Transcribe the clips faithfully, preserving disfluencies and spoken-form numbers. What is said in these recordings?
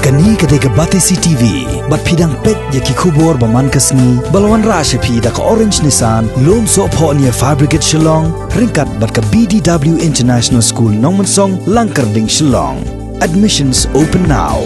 Kane ka dei ka Batesi T V, bad phi dang peit ïa ki khubor ba man ka sngi, ba la wanrah sha phi da ka Orange Nissan, Lumsohphoh near Fire Brigade Shillong, ryngkat bad ka B D W International School Nongmensong, Langkyrding, Shillong. Admissions open now.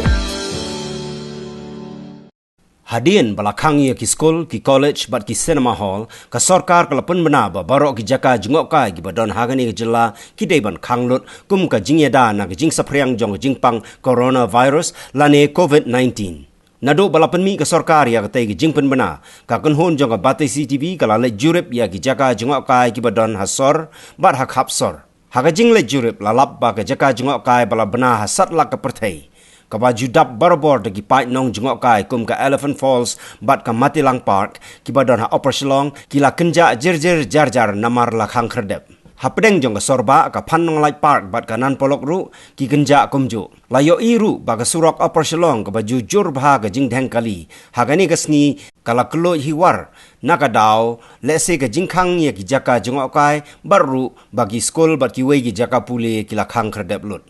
Hadien ba la khang ïa ki skul, ki college bad ki cinema hall, ka sorkar ka la pynbna ba baroh ki jaka jngohkai kiba don ha kane ka jylla ki dei ban khang lut kum ka jingïada na ka jingsaphriang jong ka jingpang coronavirus lane COVID nineteen. Naduh ba la pynmih ka sorkar ïa katei ka jingpynbna, ka kynhun jong ka Batesi T V ka la leit jurip ïa ki jaka jngohkai kiba don ha sor bad ha khap sor. Ha ka jingleit jurip la lap ba ka jaka jngohkai ba la bna ha satlak ka pyrthei, kaba ju dap barabor da ki paid nongjngohkai kum ka Elephant Falls bad ka Matilang Park kiba don ha Upper Shillong, ki la kynjah jyrjyr jarjar namar la khang khyrdep. Hapdeng jong ka sor bah, ka Phannonglait Park bad ka Nanpolok ruh ki kynjah kumjuh. La ïohi ruh ba ka surok Upper Shillong kaba ju jur bha ka jingdheng kali ha kane ka sngi ka la kylluid hi war na ka daw, lehse ka jingkhang ïa ki jaka jngohkai, bad ruh ba ki skul bad kiwei ki jaka pule ki la khang khyrdep lut.